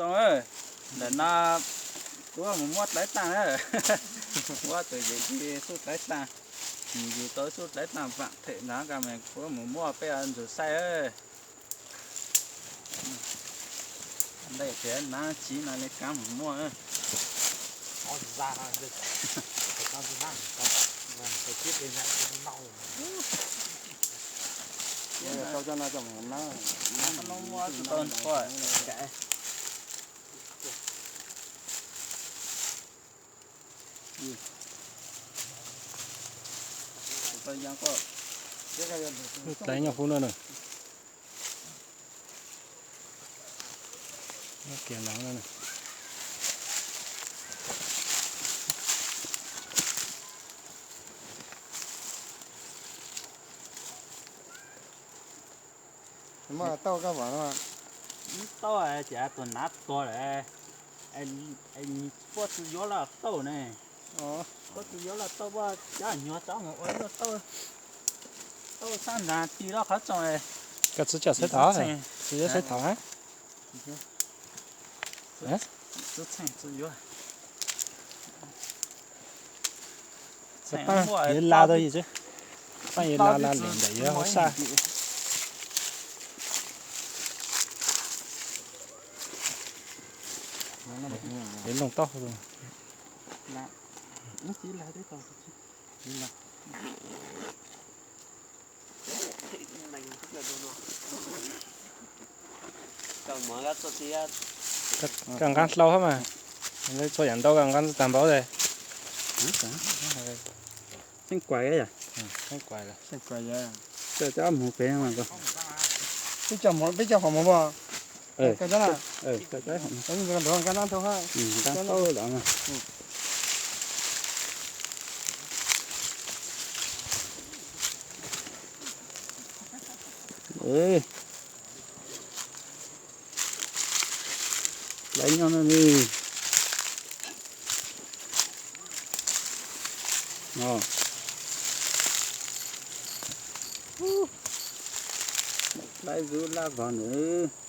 Ntawm no kuv mus muab dlawb taag na. Kuv tus yawm yij xub dlawb taag, yus tau xub dlawb taag vaam them ntawd ko mas kuv mus muab peb ntsuag saib. Ntawm tias nab tsiv no le kaab mus muab. Dlawb nyob hub no na. Kiag no na. Muaj tauj koj pom no? Tauj ces tus nav tuag lawm. Puab tsi yuav laj tauj ne. Puab tsi yuav laj tauj, puab cov nyuag tsob mus ua luaj tauj. Tauj sab nraag ti loj qhov tsoom. Koj tsi coj saib thaum, tsi yuav saib thaum na. Paaj yuav la tau yus, paaj yuav la la lem ntawm yuav hauv saj. Yuav looj taub hau. Koj nqaab hlau hab mas, txhua yam ntau koj nqaab tag npaum tes. Xeeb kuais, xeeb kuais, coj cov mus pem. Peb coj qhov mus, nqaab taub lawm. Lawv nyob no ne. Lawv zub laj vog nws.